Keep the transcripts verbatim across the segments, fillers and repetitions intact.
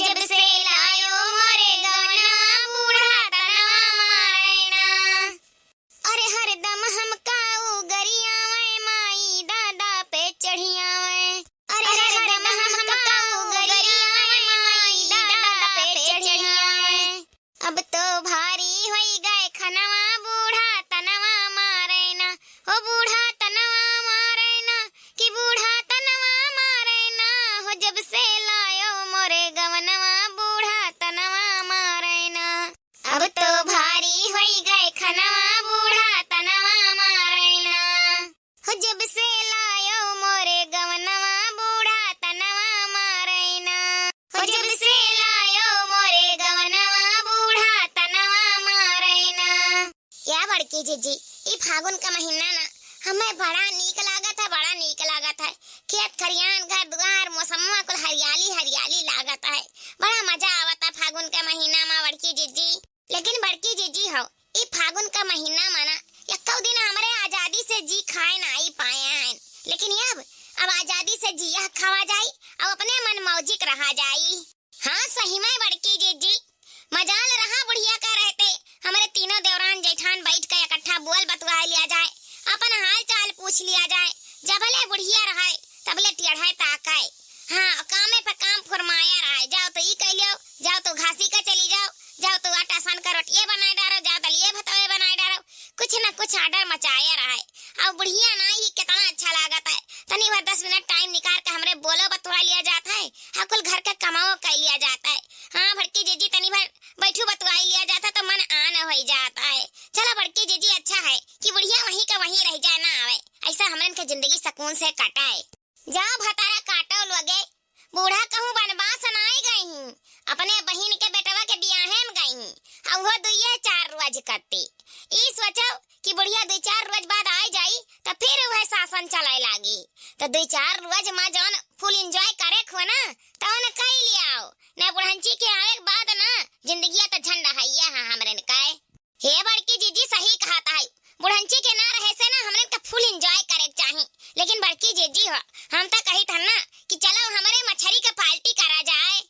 जब से लायो मोरे गवनवा, बूढ़ा तनवा मारे ना। अरे हरदम हमका उ गरियावे, माई दादा पे चढ़ियावे। अरे हरदम हमका उ गरियावे, माई दादा पे चढ़ियावे। अब तो भारी होई गए खनवा, बूढ़ा तनवा मारे ना। हो बूढ़ा तनवा मारे ना, कि बूढ़ा तनवा मारे ना। हो जब से लायो मोरे गवनवा, बूढ़ा तनवा मारे ना। अब तो भारी होई गए खनवा, बूढ़ा तनवा मारे ना। हो जब से लायो मोरे गवनवा, बूढ़ा तनवा मारे ना। हो जब से लायो मोरे गवनवा, बूढ़ा तनवा मारे ना। या बड़की जिज्जी, ई फागुन का महीना ना हमें बड़ा नीक लागत है, बड़ा नीक लागत है। खेत खरियान, घर दुआर, मौसमवा कुल हरियाली हरियाली लागत है। बड़ा मजा आवत है फागुन के महीना मा बड़की जिज्जी। लेकिन बड़की जिज्जी हो, ई फागुन का महीना मा ना एक्कौ दिन हमरे आजादी से जी खाए नाई पाए हैं। लेकिन अब, अब आजादी से जिया खावा जाई, अब अपने मन मौजिक रहा जाई। हाँ, सही में बड़की जिज्जी, मजाल रहा बुढ़िया का रहते, हमरे तीनों देवरान जेठान बैठ के इकट्ठा बोल बतुआ लिया जाए, अपन हाल चाल पूछ लिया जाए। जबले बुढ़िया रहे, तबले टेढ़े ताके। हाँ, कामे पे काम फुरमाया रहे, जाओ तो ई कह लियो, जाओ तो घासी का चली जाओ, जाओ तो आटा सान का रोटिये बनाए डारो, जाओ दलिये भतवे बनाए डारो, कुछ न कुछ order मचाए रहे। अब बुढ़िया नाई ही कितना अच्छा लागत है, तनी भर दस मिनट time निकाल के हमरे बोलो बतुआ लिया जात है, हाँ, कुल घर के कमाओ कह लिया जात है। हाँ, बड़की जिज्जी तनी भर बैठू बतुआई लिया जात है तो मन आन होई जात है। चला बड़की जिज्जी, अच्छा है कि बुढ़िया वहीं का वहीं रह जाए, ना आवे, ऐसा हमरन के जिंदगी सुकून से कटाए। जा भतारा काटो लोगे, बूढ़ा कहूँ बनवास नाई गई ही, अपने बहिन के बेटवा के बियाहे में गई ही, और वो दुइये चार रोज करती। ई सोचो कि बुढ़िया दुई चार रोज बाद आए जाई, तो फिर वह शासन चलाए लागी। तो दुई चार रोज मा जौन full enjoy करे खो ना, तौन कई लियाओ। ना बुढ़ंची के आवे के बाद ना, जिंदगिया तो झंड हइया है हमरन का। हे बड़की जिज्जी, सही कहत है, बुढ़ंची के ना रहे से ना हमरन का full enjoy करे के चाही। लेकिन बड़की जिज्जी हो, हम तो कहित हन ना कि चलो हमरे मछरी का party करा जाए।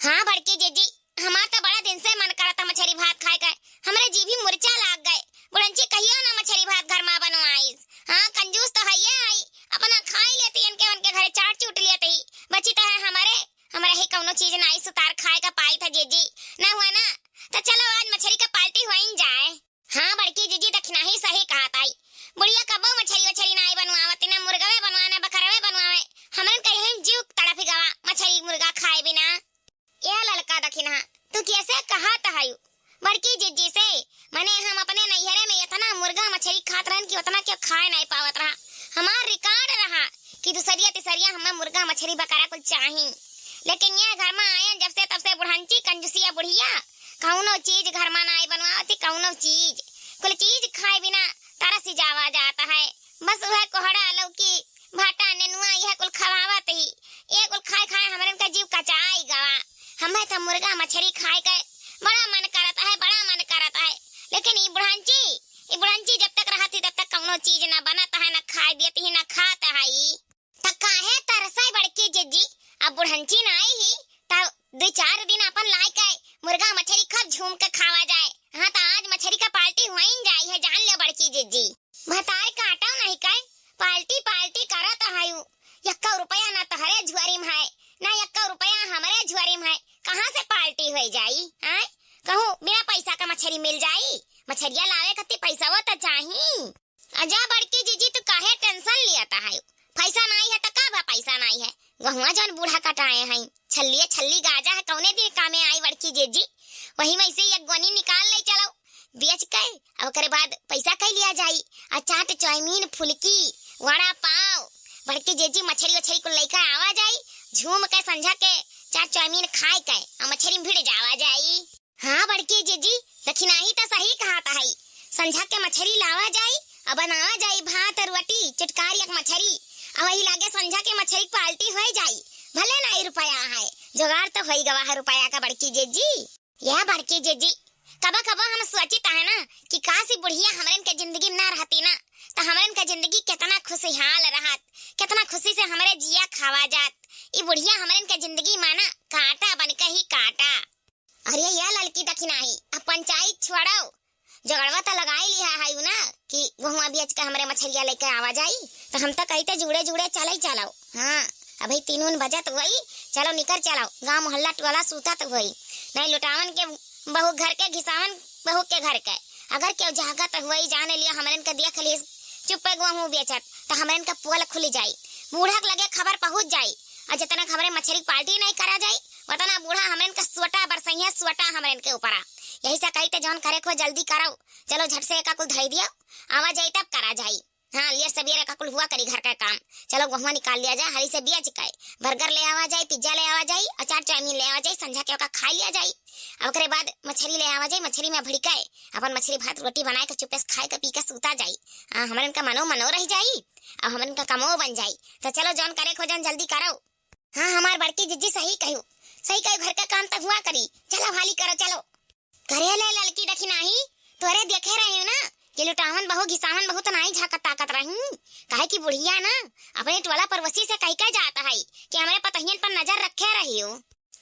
हाँ बड़की जिज्जी, हमार तो बड़ा दिन से मन करत है मछरी भात खाए का, हमरे जीभी मुरचा लाग गए। बुढ़ंची कहियो ना मछरी भात घर मा बनवाइस। हाँ, कंजूस तो हइये आई, अपना खाई लेती, इनके उनके घरे चाट चूट लेती, बची तो है हमरे, हमरे ही कौनो चीज नाई सुतार खाए का पाई था जिज्जी, ना हुआ ना, तो चलो आज मछरी का party होइन जाए। हाँ बड़की जिज्जी, दखिनाही सही कहत आई, बुढ़िया कबो मछरी वछरी नाई बनवावती, ना मुर्गवे बनवावे, ना बकरवे बनवावे, हमरन कहीं जीव तड़फ गवा मछरी मुर्गा खाए बिना। ए ललका दखिनहा, तू कैसे कहत हयू बड़की जिज्जी से? मने हम अपने नैहरे में इतना मुर्गा मछरी खात रहन कि उतना केहू खाए नाई पावत रहा। हमार record रहा कि दुसरिया तिसरिया हमें मुर्गा मछरी बकरा कुल चाही। लेकिन ये घर मा आयन जब से, तब से बुढ़ंची कंजूसिया बुढ़िया, कौनो चीज घर मा नाई बनवावती, कौनो चीज, कुल चीज खाए बिना तरस जावा जात है। बस वह कोहड़ा, लौकी, भाटा, नेनुआ, यह कुल खवावत ही। ये कुल खाए खाए हमरन का जीव कचाई गवा। हमें तो मुर्गा मछरी खाए के बड़ा मन करत है, बड़ा मन करत है। लेकिन ई बुढ़ंची, ई बुढ़ंची जब तक रहत ही तब तक कौनो चीज ना बनत है, ना खाए देत ही, ना खात है ई। त काहे तरसै बड़की जिज्जी? अब बुढ़ंची ना आई ही, त दुई चार दिन अपन लाए के मुर्गा मछरी खूब झूम के खावा जाए। हाँ, त आज मछरी का party होइन जाई है, जान ले बड़की जिज्जी। भतार काटो नहीं के, party party करत हयू। यक्का रुपया ना तहरे झुआरी में है, ना यक्का रुपया हमरे झुआरी में है, कहाँ से party होई जाई? आय, कहूँ बिना पैसा का मछरी मिल जाई? मछरिया लावे खातिर पैसा वो तो चाही। अजा बड़की जिज्जी, तू काहे tension लियत हयू? पैसा नाई है त का भा, पैसा नाई है, गहुआ जौन बूढ़ा कटाए हैं, छल्लिए छल्ली गाजा है, कौने दिन कामे आई बड़की जिज्जी? वही में से एक गोनी निकाल ले चलो, बेच के, और ओकरे बाद पैसा कई लिया जाई, आ चाट, चाउमीन, फुलकी, वड़ा पाव, बड़की जिज्जी मछरी वछरी कुल लइका आवा जाई, झूम के संझा के चाट चाउमीन खाए के, आ मछरी में भिड़ जावा जाई। हाँ बड़की जिज्जी, दखिनाही त सही कहत हई। संझा के मछरी लावा जाई, आ बनावा जाई भात रोटी, चुटकार एक मछरी, आ वही लागे संझा के मछरी के party होई जाई। भले नाई रुपया है, जुगाड़ तो होई गवा है रुपया का बड़की जिज्जी। या बड़की जिज्जी, कबो कबो हम सोचित है ना कि काश ई बुढ़िया हमरन के जिंदगी में ना रहती ना, त हमरन का जिंदगी केतना खुशहाल रहत, केतना खुशी से हमरे जिया खावा जात। ई बुढ़िया हमरन का जिंदगी माना कांटा बन के ही काटा। अरे ये ललकी दखिनाही, अब पंचायत छोड़ो, जोगड़वा त लगाई लिहा है ना कि वहुआ बेच के हमरे मछरिया लेके आवा जाई। त हम त कहिते जुड़े जुड़े चलई चलो। हाँ, अभी तीन उन बजत हुई, चलो निकर चलो, गाँव मोहल्ला टोला सूतत हुई। नहीं लुटावन के बहू घर के, घिसावन बहू के घर के। अगर केहू जागत हुई, जाने लिया हमरन के देख ली चुप्पे गहूँ बेचत, त हमरन का पोल खुल जाई, बूढ़ा के लगे खबर पहुँच जाई। और जितना हमरे मछरी पार्टी नहीं करा जाई, उतना बूढ़ा हमरन का सोटा बरसइया, सोटा हमरन के ऊपरा। यही से कही त जौन करे को जल्दी करो, चलो झट से एका कुल धई दियो, आवा जाई तब करा जाई। हाँ, लेट सबेरे का कुल हुआ करी घर का काम। चलो गहुआ निकाल लिया जाए, हरी से बेच के बर्गर ले आवा जाई, पिज्जा ले आवा जाई, अचार चाउमीन ले आवा जाई, संझा के ओका खा लिया जाई। अब ओकरे बाद मछरी ले आवा जाई, मछरी में भड़काए, अपन मछरी भात रोटी बनाए के चुप्पे से खाए के पी के सूता जाई। हाँ, हमरन का मनो मनो रह जाई, अब हमरन का कमो बन जाई। तो चलो जौन करे खोजन जल्दी करो। हाँ, हमार बड़की जिज्जी सही कहू, सही कहू, घर का काम त हुआ करी। चलो हाली करो, चलो। करे ले ललकी दखिनाही, तोरे देखे रहे हो ना कि लुटावन बहू घिसावन बहू त नाई झाकत ताकत रही, काहे कि बुढ़िया ना अपने टोला पड़ोसी से कह के जात है कि हमरे पतहियन पर नजर रखे रही हो।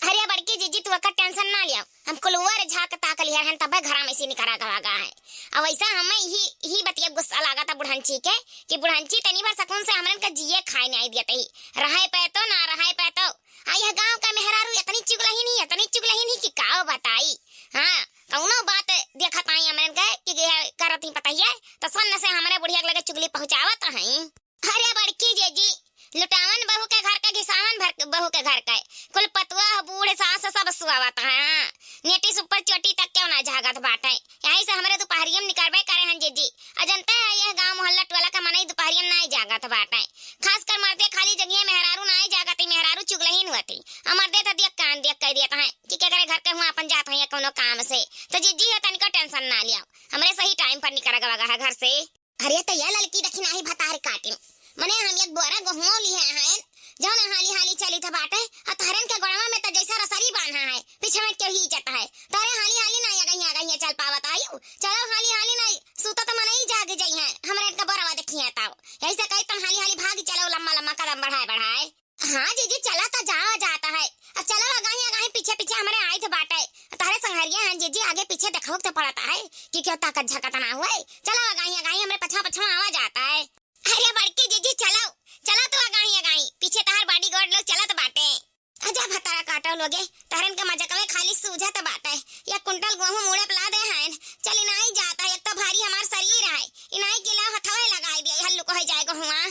अरे बड़की जिज्जी, तू ओकर टेंशन ना लिया, हम कुलवर झाक ताक लिया रहन तबे घरा में से निकरा गवा गा है। अब वैसा हमें ही ही बतिया गुस्सा लागत है बुढ़ंची के कि बुढ़ंची तनी भर सकून से हमरन का जिए खाए नहीं दियत ही, रहे पे तो ना रहे पे तो। आ यह गाँव का मेहरारू इतनी चुगलहिन ही, इतनी चुगलहिन ही कि का बताई। हाँ, कौनो बात देखत आई हमरन के कि यह करत ही पता ही है, तो सन्न से हमरे बुढ़िया के लगे चुगली पहुँचावत हैं। अरे बड़की जिज्जी, लुटावन बहू के घर के घिसावन भर बहू के घर के कुल पतुआ बूढ़ सास सब सुआवत हैं। नेटी से ऊपर चोटी तक क्यों ना झागत बाटे। यही से हमरे दोपहरिया में निकरबे करे हन जिज्जी। आ जनते है यह गाँव मोहल्ला टोला का मनई दोपहरिया में नाई जागत बाटे। खासकर मर्दे खाली जगिया मेहरारू नाई जागत ही, मेहरारू चुगलहिन होती। आ मर्दे त दियक कान दियक कह दियत हैं कि केकरे घर के हुआ अपन जात हैं कौनो काम से। तो जिज्जी है तनिको टेंशन ना लिया, हमरे सही टाइम पर निकर गवा है घर से। अरे त ये ललकी दखिनाही भतार काटिन, मने हम एक बोरा गहुआ लिहे हैं, जौन हाली हाली चलित बाटे, आ तहरन के गोड़वा में त जैसा रसरी बांधा है, पीछे में केहू ही जाता है। तोरे हाली हाली ना आगही आगही चल पावत आयु। चलो हाली हाली ना, सूतत मनई जाग जइहैं, हमरे इनका बोरवा देखिहैं तब। यही से कही तम हाली हाली भाग चलो, लम्मा लम्मा कदम बढ़ाए बढ़ाए। हाँ जिज्जी, चला त जावा जाता है। अब चलो आगही आगही पीछे पीछे हमरे आइत बाटे। तहरे संघरिया हैं जिज्जी, आगे पीछे देखो तो पड़ता है कि क्यों ताकत झकत ना हुए। चलो आगही आगही हमरे पछवा पछवा आवा जाता है। अरे बड़की जिज्जी चलो, चलो तू आगही आगही, पीछे तहार bodyguard लोग चलत बाटे। अजा भतारा काटो लोगे, तहरन के मजकवे खाली सूझत बाटे। एक कुंटल गहूँ मूड़े पे लादे हैं, चली नाई जाता, एक तो भारी हमार शरीर है, इनाई किला हथवे लगाई दिया, हल्लुक हो जाए गहुआ।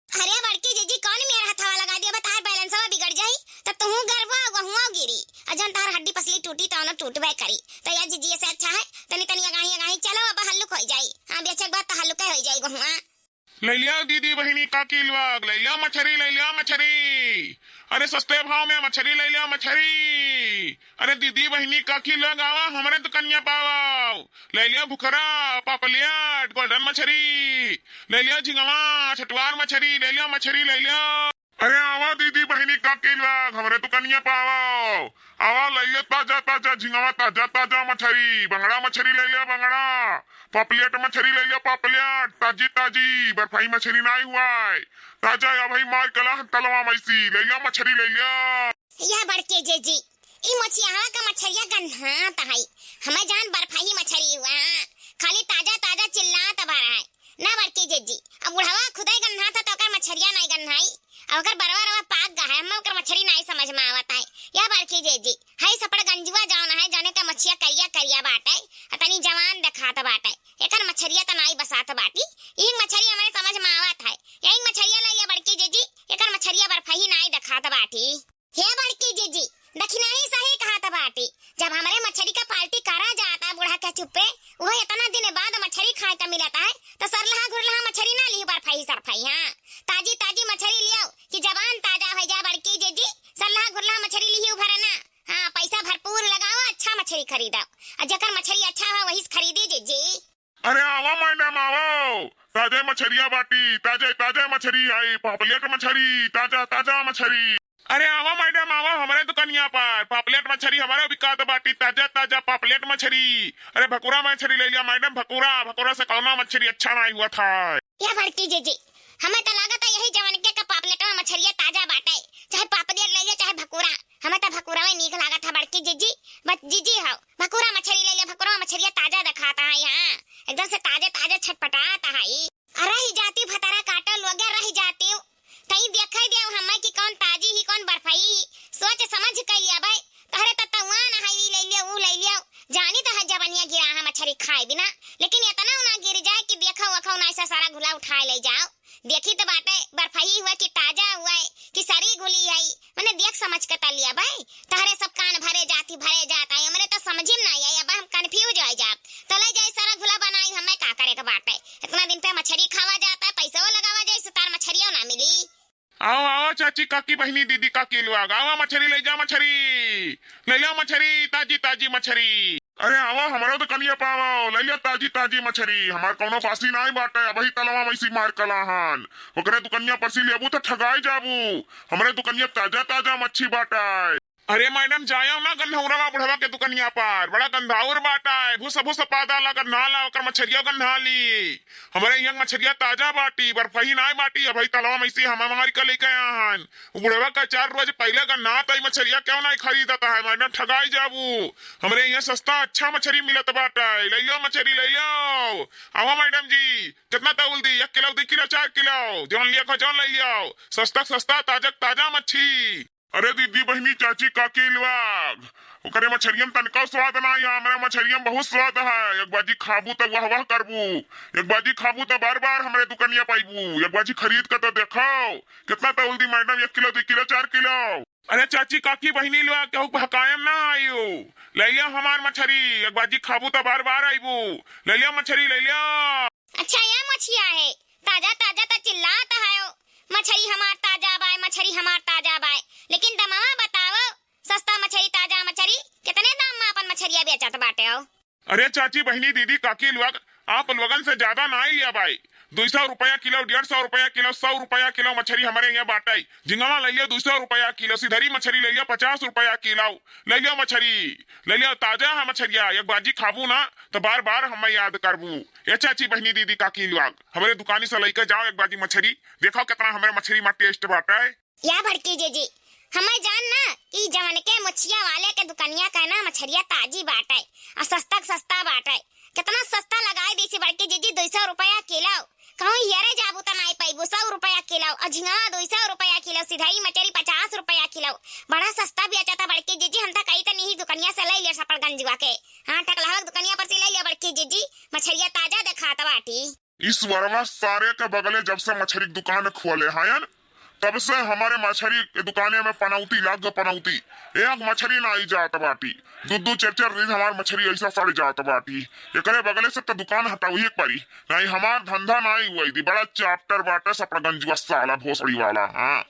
अरे बड़की जिज्जी, कौन मेरा हथवा लगा दिया, बतार बैलेंसवा बिगड़ जाई, त तुहू गरबो गहुआ गिरी, आ जौन तहार हड्डी पसली टूटी तौनो टूटबे करी। त या जिज्जी से अच्छा है तनी तनी आगही आगही चलो, अब हल्लुक हो जाई। हाँ, बेचक बात त हल्लुक हो जाई गहुआ। लैलिया दीदी बहिनी काकी लोग, लैलिया मछरी, लैलिया मछरी। अरे सस्ते भाव में मछरी लैलिया मछरी। अरे दीदी बहिनी काकी लोग आवा, हमरे दुकनिया पावा। लैलिया भुखरा, पापलेट, golden मछरी। लैलिया झिंगवा, छटवार मछरी, लैलिया मछरी, लैलिया। अरे आवा दीदी बहिनी काकी लोग, हमरे दुकनिया पावा। आवा लैलिया ताजा ताजा झिंगवा, ताजा ताजा मछरी, बंगड़ा मछरी लैलिया बंगड़ा। पापलेट मछरी लैलिया, पापलेट, ताजी ताजी, बर्फाई मछरी नाई हुआय। ताजा या भाई मार कला तलवा मैसी, लैलिया मछरी लैलिया। या बड़के जिज्जी, ई मछियावा का मछरिया गन्हात है। हमें जान बर्फाई मछरी हुआ, खाली ताजा ताजा चिल्लात भर है। ना बड़के जिज्जी, अब बुढ़वा खुदे गन्हात है तो ओकर मछरिया नाई गन्हाई। अब ओकर बरवा रवा पाक गा है, हमें ओकर मछरी नाई समझ में आवत है। या बड़के जिज्जी, हई सपड़ गंजुआ जौन है, जौने का मछिया करिया करिया बाटे, आ तनी जवान देखात बाटे। एकर मछरिया त नाई बसात बाटी, यही मछरी हमरे समझ में आवत है। यही मछरिया ले लिया बड़की जिज्जी, एकर मछरिया बर्फही नाई देखात बाटी। हे बड़की जिज्जी, दखिनाही सही कहत बाटी। जब हमरे मछरी का पार्टी करा जाता बूढ़ा के चुप्पे, वो इतना दिन बाद मछरी खाए का मिलता है, तो सरलहा घुरलहा मछरी ना लिही बर्फही सरफही, हाँ। ताजी ताजी मछरी लियो कि जबान ताजा हो जाए बड़की जिज्जी, सरलहा घुरलहा मछरी लिही उभरे ना। हाँ, पैसा भरपूर लगाओ, अच्छा मछरी खरीदो। आ जेकर मछरी अच्छा हो, वही से खरीदी जिज्जी। अरे आवा मैडम, आवा, ताजे मछरिया बाटी, ताजे, ताजे मछरी आई, पापलेट मछरी, ताजा, ताजा मछरी। अरे आवा मैडम, आवा हमरे दुकनिया पर, पापलेट मछरी हमरे बिकात बाटी, ताजा ताजा पापलेट मछरी। अरे भकुरा मछरी लइ लिया मैडम, भकुरा, भकुरा से कौनो मछरी अच्छा नाहीं होत है। या बड़की जीजी, हमें त लागत है यही जवनके का पापलेटवा मछरिया ताजा बाटे, चाहे पापलेट लइ लिया चाहे भकुरा, हमें त भकुरवा नीक लागत है बड़की जीजी। बस जीजी हो, भकुरा मछरी लइ लिया, भकुरा मछरिया ताजा देखात है यहाँ, एकदम से ताजे ताजे छटपटात है। अरे ही जाती भतारा काटो लोगे, रही जाती। तई देखै देव हमें कि कौन ताजी ही, कौन बर्फई ही। सोच समझ के लिया भाई। तहरे त तउआन है, ई लइ लियो, ऊ लइ लियो। जानी त है जवनिया गिरा है मछरी खाए बिना, लेकिन इतना ना गिर जाए कि देखो वखो ना ऐसा सारा घुला उठाए लइ जाओ। देखी त बाटे बर्फई हुआ कि ताजा हुआ है कि सरी घुली है, मने देख समझ के त लिया भाई। तहरे सब कान भरे जाती, भरे जात है, हमरे त समझी में ना आई, अब हम confuse होइ जाब। त लइ जाई सारा घुला बनाई, हमें का करे के बाटे? इतना दिन पे मछरी खावा जात है, पैसो लगावा जाई, सुतार मछरियो ना मिली। आओ, आओ, चाची, काकी, बहिनी, दीदी, काकी लोग, आवा, मछरी लइ जा, मछरी लइ लो, मछरी, ताजी, ताजी मछरी। अरे आवा, हमरो दुकनिया पावा, लइ लिया ताजी, ताजी मछरी। हमार कौनो फांसी नाई बाटे, अबही तलवा में से मार कलाहन। ओकरे दुकनिया पर से लेबू त ठगाई जाबू। हमरे दुकनिया ताजा, ताजा मच्छी बाटे। अरे मैडम, जायो ना गन्हौरवा बुढ़वा के दुकनिया पर, बड़ा गंधाउर बाटा है, भूस भूस पादा ला गन्हाला, ओकर मछरिया गन्हाली। हमरे यहाँ मछरिया ताजा बाटी, बर्फही नाय बाटी, अबही तलवा में से हम मार के लेके आया हन। उ बुढ़वा का चार रोज पहले गन्हात आई मछरिया, क्यों नाय खरीदत है मैडम, ठगाई जाबू। हमरे यहाँ सस्ता अच्छा मछरी मिलत बाटा है, लइ लो मछरी, लइ लो। आवा मैडम जी, कितना तौल दी? एक किलो, दो किलो, चार किलो, जौन लिया को जौन लइ लियो, सस्ता सस्ता, ताजा ताजा मच्छी। अरे दीदी, बहिनी, चाची, काकी लोग, ओकरे मछरियन तनिको स्वाद नाई है, हमरे मछरियन बहुत स्वाद है। एक बाजी खाबू त वाह वाह करबू, एक बाजी खाबू त बार बार हमरे दुकनिया पाइबू। एक बाजी खरीद के त देखो, कितना तौल दी मैडम, एक किलो, दो किलो, चार किलो? अरे चाची, काकी, बहिनी लोग, केहू बहकायम ना आइयो, लइ लियो हमार मछरी, एक बाजी खाबू त बार बार आइबू, लइ लियो मछरी, लइ लियो। अच्छा, या मछिया है, ताजा ताजा त चिल्लात है, मछरी हमार ताजा बाय, मछरी हमार ताजा बाय, लेकिन दमवा बताओ, सस्ता मछरी, ताजा मछरी, कितने दाम में अपन मछरिया बेचत बाटे हो? अरे चाची, बहिनी, दीदी, काकी लोग, आप लोगन से ज्यादा नाई लिया बाई। दुई सौ रुपया किलो, डेढ़ सौ रुपया किलो, सौ रुपया किलो मछरी हमरे यहाँ बाटे। झिंगवा लइ लियो दुई सौ रुपया किलो, सिधरी मछरी लइ लियो पचास रुपया किलो। लइ लियो मछरी, लइ लियो, ताजा है मछरिया। एक बाजी खाबू ना त बार बार हमें याद करबू। ए चाची, बहिनी, दीदी, काकी लोग, हमरे दुकानी से लइके जाओ एक बाजी मछरी, देखो कितना हमरे मछरी में taste बाटे। या बड़की जीजी, हमें जान ना, ई जवनके मुछिया वाले के दुकनिया का ना मछरिया ताजी बाटे, आ सस्ता के सस्ता बाटे। कितना सस्ता लगाई देसी बड़की जीजी, दुई सौ रुपया किलो। कहूँ हेरे जाबू त नाई पाइबू, सौ रुपया किलो, आ झिंगवा दुई सौ रुपया किलो, सिधरी मछरी पचास रुपया किलो। बड़ा सस्ता बेचत बड़की जीजी, हम त कही त नहीं दुकनिया से लइ लिया सफरगंजुआ के। हाँ, टकलहवा के दुकनिया पर से लइ लिया बड़की जीजी, मछरिया ताजा देखात बाटी। ईश्वरवा सारे के बगले जब से मछरी के दुकान खोले हयन, तब से हमरे मछरी के दुकाने में पनौती लाग ग पनौती। एक मछरी नाई जात बाटी। दू दू चार चार दिन हमार मछरी ऐसा सड़ जात बाटी। एकरे बगले से त दुकान हटावही के परी, नाई हमार धंधा नाई हुई दी। बड़ा chapter बाटे सफरगंजुआ साला भोसड़ी वाला। हाँ,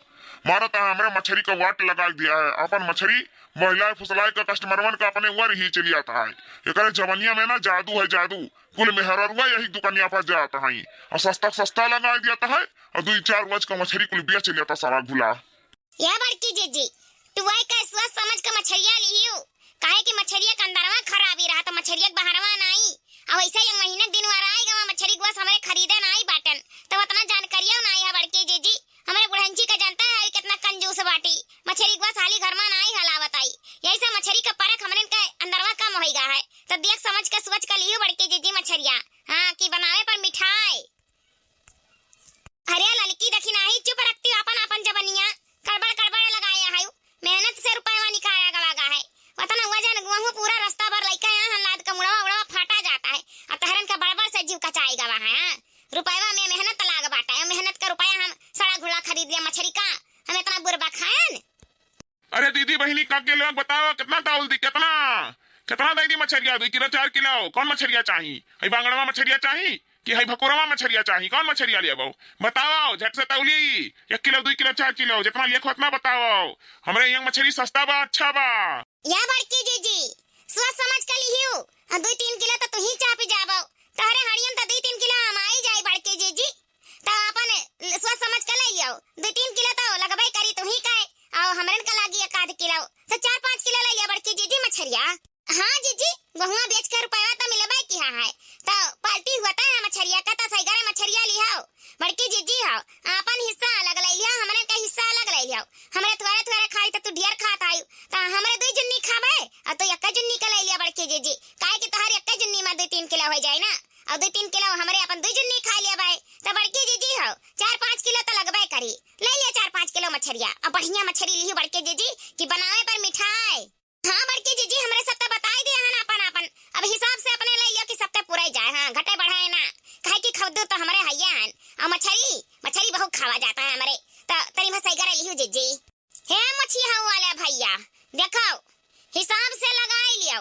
मारत है हमरे मछरी का वाट लगा दिया है। अपन मछरी बहलाए फुसलाए का कस्टमरवन का अपने वर ही चली आता है। एकरे जवनिया में ना जादू है, जादू। कुल मेहररुआ यही दुकनिया पर जात हई, और सस्ता सस्ता लगा देत है, और दुई चार रोज का मछरी कुल बेच लेता सारा घुला। या बड़की जीजी, तू आई के सोच समझ के मछरिया लिहियो, काहे कि मछरिया के अंदरवा खराबी रहा, त मछरिया के बहरवा नाई। अब ऐसा एक महीना के दिन वार आई गवा, मछरी गुआ हमरे खरीदे नाई बाटन, तब उतना जानकारिया नाई है बड़की जीजी। हमरे बुढ़ंची का जनता है कितना कंजूस बाटी, मछरी गुआ साली घर में नाई हलावत आई। यही से मछरी का परख हमरे के अंदरवा कम होई गा है, त देख समझ के सोच के लिहियो बड़की जीजी मछरिया। हाँ, कि बनावे पर मिठाई। अरे ललकी, देखी नाही, चुप रखती हो अपन, अपन जबनिया। कड़बड़, कड़बड़ लगाया है, मेहनत से रुपया निकाला गवा गा है। वतन हुआ जन गुआहू पूरा रास्ता भर लइका यहाँ हल्लाद का मुड़वा उड़वा फाटा जाता है। आ तहरन का बड़बड़ से जीव कचाई गवा है, हाँ? रुपया में मेहनत लाग बाटा है, मेहनत का रुपया हम सड़ा घुला खरीद लिया मछरी का, हम इतना बुरबा खायन। अरे दीदी, बहिनी, काकी लोग, बताओ, कितना तौल दी, कितना, कितना दे दी मछरिया? दुई किलो, चार किलो? कौन मछरिया चाही? हई बांगड़वा मछरिया चाही कि हई भकुरवा मछरिया चाही? कौन मछरिया लेबो? बताओ, झट से तौली, एक किलो, दुई किलो, चार किलो, जितना लेखो उतना बताओ। हमरे यहाँ मछरी सस्ता बा, अच्छा बा। या बड़की जीजी, सोच समझ के लिहियो, आ दुई तीन किलो त तुही चापी जाबो, तहरे हड़ियम त दुई तीन किलो हम आई जाई बड़की जीजी। त अपन सोच समझ के ले आओ, दो तीन किलो तो लगबे करी तुही के। आओ, हमें हाँ जीजी, गहुआ बेच के रुपया तो मिलबे किहा है, तो पार्टी हुआ था मछरिया का, तो सही करे मछरिया लिहाओ। बड़की जीजी हो, आपन हिस्सा अलग ले लियो, हमरे का हिस्सा अलग ले लियो। हमरे थोड़े थोड़े खाई तो तू ढेर खात आयु, तो हमरे दुई जुन्नी खाबे और तू एक्का जुन्नी का ले लिया बड़की जीजी, काहे कि तोहर एक्का जुन्नी में दुई तीन किलो हो जाए ना, और दुई तीन किलो हमरे अपन दुई जुन्नी खा लिया भाई। तो बड़की जीजी हो, चार पाँच किलो तो लगबे करी, ले लिया चार पाँच किलो मछरिया, और बढ़िया मछरी लिही बड़की जीजी कि बनावे पर मिठाई। हाँ बड़की जीजी, हमरे सब तो बताई दिया हन आपन आपन, अब हिसाब से अपने ले लियो कि सबके पूरा जाए, हाँ घटे बढ़े ना, काहे कि खुद तो हमरे हइया हन। और मछरी, मछरी बहुत खावा जाता है हमरे, तो तनी भसई करे लियो जीजी। हे मछिया वाला भैया, देखो हिसाब से लगाई लियो,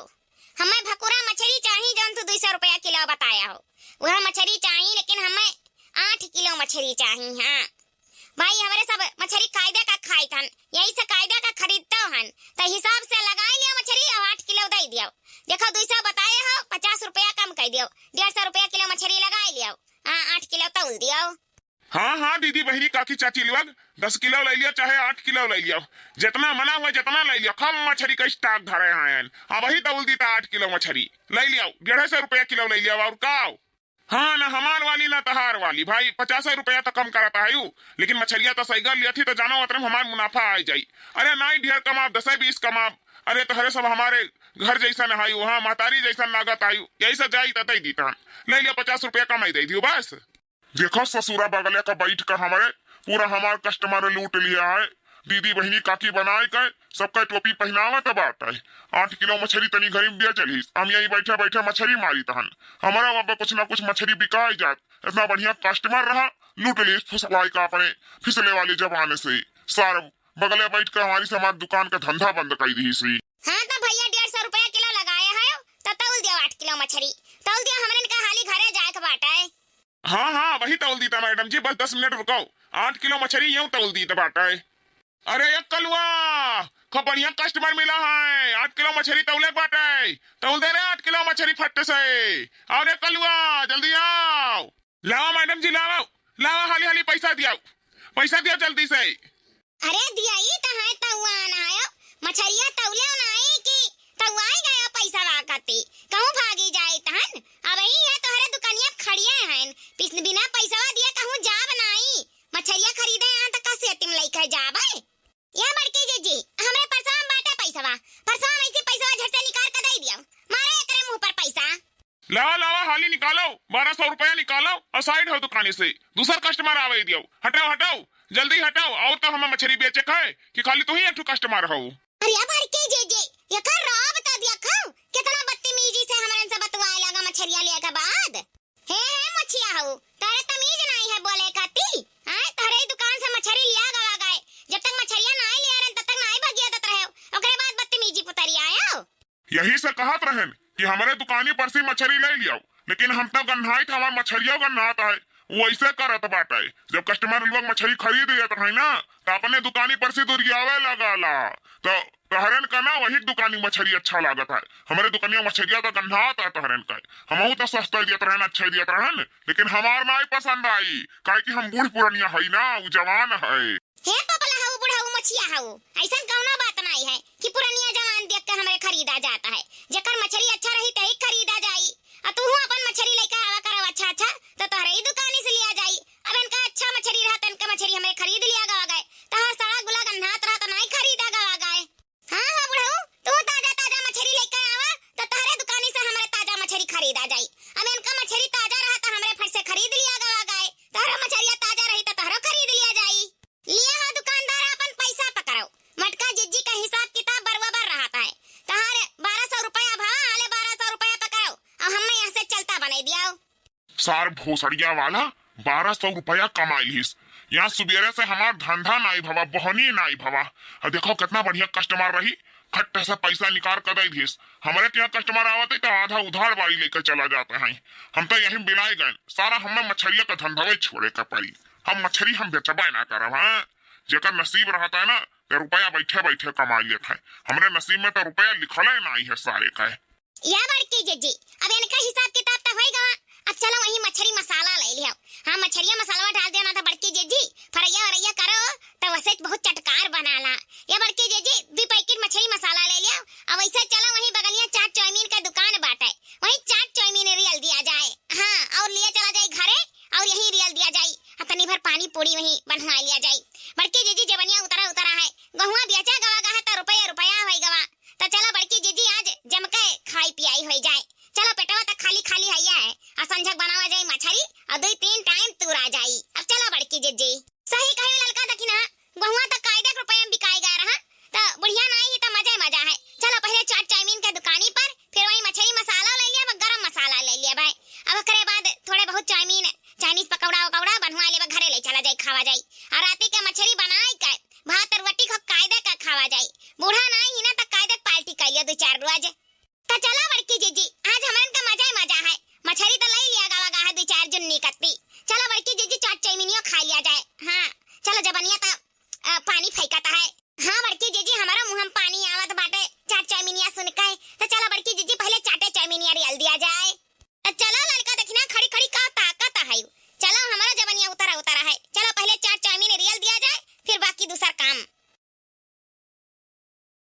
हमें भकुरा मछरी चाही जौन तू दुई सौ रुपया किलो बताया हो, वह मछरी चाही, लेकिन हमें आठ किलो मछरी चाही। हाँ भाई, हमरे सब मछरी कायदे का खाइत हन, यही से कायदे का खरीदतो हन, तो हिसाब से लगाई लियो मछरी और आठ किलो दे दियो। देखो दुई सौ बताए हो, पचास रुपया कम कर दियो, डेढ़ सौ रुपया किलो मछरी लगाई लियो। हाँ, आठ किलो तौल दियो। हाँ हाँ दीदी बहिनी काकी चाची लोग, दस किलो ले लियो चाहे आठ किलो ले लियो, जितना मना हुआ जितना ले लियो, खूब मछरी का स्टॉक धरे हैं। अब वही तौल दी तो आठ किलो मछरी ले लियो, डेढ़ सौ रुपया किलो ले लियो। और का? हाँ, ना हमार वाली ना तहार वाली, भाई पचास रुपया तो कम करता है यू, लेकिन मछरिया तो सही कर लिया थी तो जानो अतरे में हमार मुनाफा आ जाई। अरे नाई ढेर कमाब, दस बीस कमाब, अरे तोहरे सब हमारे घर जैसा न हाई, वहाँ महतारी जैसा लागत आयु, यही से जाई तो दे दी तहन, ले लियो पचास रुपया कमाई दे दियो बस। देखो ससुरा बगले का बैठ कर हमरे पूरा हमार कस्टमर लूट लिया है। दीदी बहिनी काकी बनाए के सबका टोपी पहनावत बाटे। आठ किलो मछरी तनी घरी में बेच लिहिस, हम यही बैठे बैठे मछरी मारी तहन। हमारा वहाँ पे कुछ ना कुछ मछरी बिकाई जात, इतना बढ़िया कस्टमर रहा, लूट लिहिस फुसवाई का अपने फिसले वाली जबान से। सार बगले बैठ कर हमारी से हमार दुकान का धंधा बंद कर दिहिस। हाँ तो भैया डेढ़ सौ रुपया किलो लगाए है, तो तौल दियो आठ किलो मछरी, तौल दियो, हमरन का हाली घरे जाए के बाटे। हाँ हाँ वही तौल दीता मैडम जी, बस दस मिनट रुको, आठ किलो मछरी यूं तौल दीता बाटे। अरे एक कलुआ, खूब बढ़िया कस्टमर मिला है, आठ किलो मछरी तौले बाटे, तौल दे रे आठ किलो मछरी फट से। अरे कलुआ जल्दी आओ, लावा मैडम जी लावा, लावा हाली हाली पैसा दियाओ, पैसा दियाओ जल्दी से। अरे दिया ई त है तौआ ना आयो, मछरिया तौले ना आई कि तौआई गया पैसा वाकती, कहूँ भागी जाए तहन। अब ही है तोहरे दुकानिया खड़िए हैं, पिस-, बिना पैसा दिए कहूँ जाब नाई, मछरिया खरीदे यहाँ तक का सेटिंग लइके जाबे। या बड़की जीजी, हमरे परसवा में बाटे पैसवा, परसवा में से पैसवा झट से निकाल के दे दियो, मारे एकरे मुंह पर पैसा। लावा लावा हाली निकालो, बारह सौ रुपया निकालो और साइड हो दुकानी से, दूसर कस्टमर आवे दियो। हटाओ हटाओ, जल्दी हटाओ, और तो हमें मछरी बेचे का है कि खाली तू ही एक ठो कस्टमर हो। अरे बड़की जीजी, एकर रौब तो देखो, कितना बदतमीजी से हमरन से बतवाए लगा मछरिया लेके बाद। हे हे मछिया हो, तोहरे तमीज नाई है बोले खाती? आए तोहरे ही दुकान से मछरी लिया गवा गए, जब तक मछरिया नाई लिया रहन तब तक नाई भगिया देत रहे, ओकरे बाद बदतमीजी पुतरी आयो। यही से कहत रहन कि हमरे दुकानी पर से मछरी ले लियो, लेकिन हम तो गन्हाई था, हमार मछरियो गन्हात है, वो ऐसे करत बाटे। जब कस्टमर लोग मछरी खरीद लेत रहे ना, तो अपने दुकानी पर से दुरियावे लगाला। तो तहरन का ना वही दुकानी मछरी अच्छा लागत है, हमरे दुकानिया मछरिया तो गन्हात है तहरन का। हमहू तो सस्ता दियत रहन, अच्छा दियत रहन, लेकिन हमार नाई पसंद आई, काहे कि हम बूढ़ पुरनिया हई ना, उ जवान है। हे पपला हऊ बुढ़ऊ मछिया हऊ, ऐसन कौनो बात नाई है कि पुरनिया जवान देख के हमरे खरीदा जाता है। जेकर मछरी अच्छा रही तही खरीदा जाई। आ तू अपन मछरी लेके आवा करो अच्छा अच्छा, तो तोहरे ही दुकानी से लिया जाई। अब इनका अच्छा मछरी रहा तो इनका मछरी हमरे खरीद लिया गवा गए, तोहर सड़ा गुला गन्हात रहा तो नाई खरीदा गवा गए। हाँ हाँ बुढ़ऊ, तू ताजा ताजा मछरी लेके आवा तो तोहरे दुकानी से हमरे ताजा मछरी खरीदा जाई। अब इनका मछरी ताजा रहा तो हमरे फट से खरीद लिया गवा गए, तोहरो मछरिया ताजा रही तो तोहरो खरीद लिया जाई। लिया हो दुकानदार, अपन पैसा पकड़ो। मटका जिज्जी का हिसाब किताब बरोबर रहत है। तहार बारह सौ रुपया भवा, आले बारह सौ रुपया पकड़ो, और हमें यहाँ से चलता बनाई दियाओ। सार भोसड़िया वाला बारह सौ रुपया कमाई लिस। यहाँ सुबेरे से हमार धंधा नाई भवा, बहनी नाई भवा। और देखो कितना बढ़िया कस्टमर रही, खट्टा से पैसा निकाल कर दे दिस। हमारे के यहाँ कस्टमर आवत है तो आधा उधार बारी लेकर चला जाता है। हम तो यहीं बिनाए गए, सारा हमें मछरिया का धंधा वही छोड़े का पड़ी। हम मछरी हम बेचबे ना करब, हाँ? जेकर नसीब रहता है ना, ते रुपया बैठे बैठे कमा लेत है। हमरे नसीब में तो रुपया लिखले नाई है सारे का। या बड़की जिज्जी, अब इनका हिसाब किताब तो होई गवा, अब चलो वहीं मछरी मसाला ले लियो। हाँ, मछरिया मसालवा डाल देना था बड़की जिज्जी, फरैया वरैया करो तो वैसे बहुत चटकार बनाला। ये बड़की जिज्जी, दुई पैकेट मछरी मसाला ले लियो। अब वैसे चलो वहीं बगलिया चाट चाउमीन का दुकान बाटे, वहीं चाट चाउमीन रियल दिया जाए। हाँ, और लिया चला जाए घरे और यहीं रियल दिया जाए। आ तनी भर पानी पूरी वहीं बनवा लिया जाए। बड़की जिज्जी, जवनिया उतरा उतरा है, गहुआ बेचा गवा गवा है तो रुपया रुपया होई गवा। तो चलो बड़की जिज्जी, आज जम के खाई पियाई होई जाए। चलो, पेटवा तो खाली खाली है, है। आ संझक बनावा जाई मछरी और दुई तीन टाइम तूरा जाई। अब चलो बड़की जिज्जी। सही कहे ललका दखिना, गहुआ तो कायदे के रुपया में बिकाई गया रहा, तो बुढ़िया नाई ही तो मजे मजा है। चलो पहले चाट चाउमीन के दुकानी पर, फिर वहीं मछरी मसाला ले लिया, गरम मसाला ले लिया भाई। अब ओकरे बाद थोड़े बहुत चाउमीन, चाइनीज पकौड़ा वकौड़ा बनवा लेबा, घरे ले चला जाई, खावा जाई। और राती के मछरी बनाई के भात और रोटी खूब कायदे का खावा जाई। बूढ़ा ना